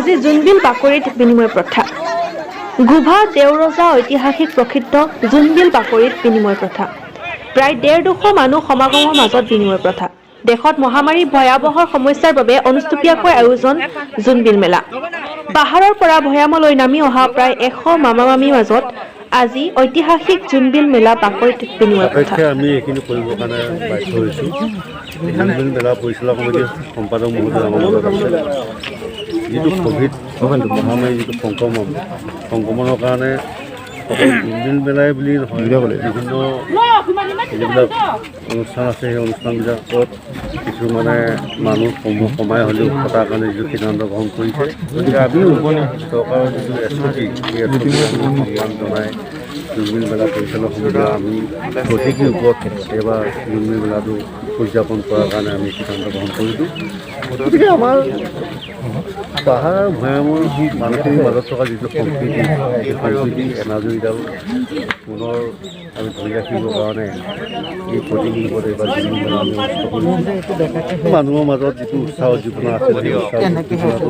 আজি জোনবিল বাকৰিত বিনিময় প্ৰথা। গোভা দেওৰজা ঐতিহাসিক প্ৰসিদ্ধ জোনবিল বাকৰিত বিনিময় প্ৰথা। প্ৰায় 150-200 মানুহ সমাগমৰ মাজত বিনিময় প্ৰথা। দেশত মহামাৰীৰ ভয়াৱহ সমস্যাৰ বাবে অনুষ্টুপীয়াকৈ আয়োজন জোনবিল মেলা। পাহাৰৰ পৰা ভৈয়ামলৈ নামি অহা প্ৰায় 100 মামা মামীৰ মাজত আজি ঐতিহাসিক জোনবিল মেলা বাকৰিত বিনিময় প্ৰথা। সাপেক্ষে আমি এইখিনি কৰিবৰ কাৰণে বাধ্য হৈছোঁ। জোনবিল মেলা পৰিচালনা কমিটিৰ সম্পাদক মহোদয় আমাৰ মাজত আছে। যিটো ক'ভিড মহামাৰী, যিটো সংক্ৰমণ, সংক্ৰমণৰ কাৰণে অকল জোনবিল মেলাই বুলি নহয়, বিভিন্ন যিবিলাক অনুষ্ঠান আছে, সেই অনুষ্ঠানবিলাকত কিছুমানে মানুহ কমাই হ'লেও পতাৰ কাৰণে যিটো সিদ্ধান্ত গ্ৰহণ কৰিছে, গতিকে আমিও চৰকাৰৰ যিটো এছ অ' পি, সেই এছ অ' পি সন্মান জনাই জোনবিল মেলা পৰিচালনা সমিতিয়ে আমি প্ৰতীকী ৰূপত এইবাৰ জোনবিল মেলাটো উদযাপন কৰাৰ কাৰণে আমি সিদ্ধান্ত গ্ৰহণ কৰিলোঁ। গতিকে আমাৰ পাহাৰ আৰু ভৈয়ামৰ মানুহখিনিৰ মাজত থকা যিটো সম্প্ৰীতি, সেই সম্প্ৰীতি এনাজৰীডাল পুনৰ আমি ধৰি ৰাখিবৰ কাৰণে এই প্ৰতীকী ৰূপত এইবাৰ জোনবিল মেলা আমি অনুষ্ঠিত কৰিছোঁ। মানুহৰ মাজত যিটো উৎসাহ উদ্দীপনা আছিল, সেই উৎসাহ উদ্দীপনাটো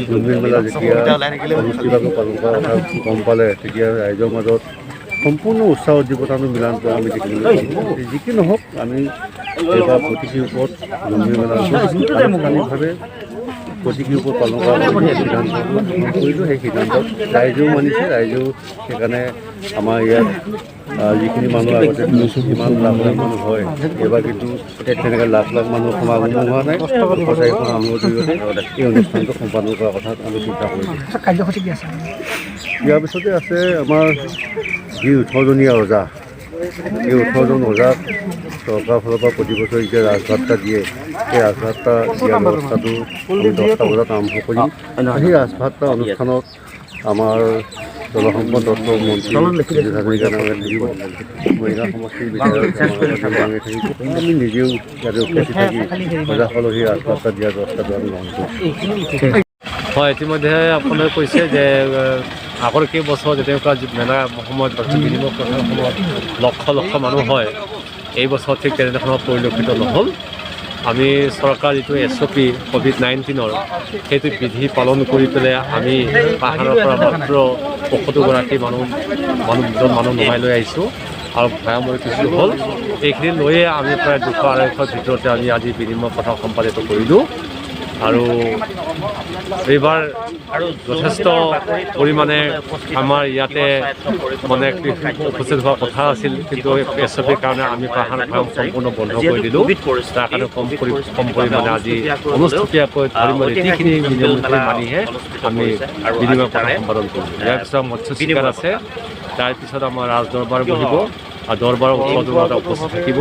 জোনবিল মেলা যেতিয়া অনুষ্ঠিতভাৱে পালন কৰাৰ কথা গম পালে, তেতিয়া ৰাইজৰ মাজত সম্পূৰ্ণ উৎসাহ উদ্দীপনাটো মিলান কৰা আমি দেখিবলৈ পাইছোঁ। যি কি নহওক, আমি এইবাৰ প্ৰতীকী ৰূপত জোনবিল মেলাটো আনুষ্ঠানিকভাৱে প্ৰতীকী ৰূপত পালন কৰাৰ কাৰণে সিদ্ধান্ত গ্ৰহণ কৰিলোঁ। সেই সিদ্ধান্তত ৰাইজেও মানিছে। ৰাইজেও সেইকাৰণে আমাৰ ইয়াত যিখিনি মানুহ আগতে ইমান লাখ লাখ মানুহ হয়, এইবাৰ কিন্তু তেনেকৈ লাখ লাখ মানুহ সমাগম হোৱা নাই। 200-400 মানুহৰ জৰিয়তে এই অনুষ্ঠানটো সম্পাদন কৰাৰ কথাত আমি চিন্তা কৰিছোঁ। কাৰ্যসূচী কি আছে? ইয়াৰ পিছতে আছে আমাৰ যি 18জনীয়া ৰজা, এই 18জন ৰজাক চৰকাৰৰ ফালৰ পৰা প্ৰতি বছৰে যেতিয়া ৰাজভাত্তা দিয়ে, সেই ৰাজভাত্তা দিয়া ব্যৱস্থাটো আমি 10টা বজাত আৰম্ভ কৰিম। সেই ৰাজভাত্তা অনুষ্ঠানত আমাৰ জলসম্পদ দপ্তৰৰ মন্ত্ৰী বিজয় হাজৰিকা ডাঙৰীয়া থাকিব, মৰিগাঁও সমষ্টিৰ বিধায়ক ডাঙৰীয়া থাকিব। আমি নিজেও ইয়াতে উপস্থিত থাকি প্ৰজাসকলক সেই ৰাজভাত্তা দিয়াৰ ব্যৱস্থাটো আমি গ্ৰহণ কৰিছোঁ। হয়, ইতিমধ্যে আপোনালোকে কৈছে যে আগৰ কেইবছৰ যেনেকুৱা মেলা সময়ত বা বিনিময় প্ৰথাৰ সময়ত লক্ষ লক্ষ মানুহ হয়, এই বছৰ ঠিক তেনেধৰণৰ পৰিলক্ষিত নহ'ল। আমি চৰকাৰ যিটো এছ অ' পি ক'ভিড-19ৰ, সেইটো বিধি পালন কৰি পেলাই আমি পাহাৰৰ পৰা মাত্ৰ 75গৰাকী মানুহ নমাই লৈ আহিছোঁ আৰু ভৈয়ামৰ কিছু হ'ল। এইখিনি লৈয়ে আমি প্ৰায় 200-250ৰ ভিতৰতে আমি আজি বিনিময় প্ৰথা সম্পাদিত কৰিলোঁ। আৰু এইবাৰ যথেষ্ট পৰিমাণে আমাৰ ইয়াতে মানে কৃষক উপস্থিত হোৱাৰ কথা আছিল, কিন্তু এছ অ' পিৰ কাৰণে আমি পাহাৰ ভৈয়াম সম্পূৰ্ণ বন্ধ কৰি দিলোঁ। তাৰ কাৰণে কম পৰিমাণে আজি অনুষ্ঠুপীয়াকৈ ধৰ্মীয় ৰীতিখিনি, নিয়মখিনি মানিহে আমি বিনিময় প্ৰথা সম্পাদন কৰিলোঁ। ইয়াৰ পিছত মৎস্য চিকাৰ আছে, তাৰপিছত আমাৰ ৰাজদৰবাৰ বহিব আৰু দৰবাৰৰ 18জন উপস্থিত থাকিব।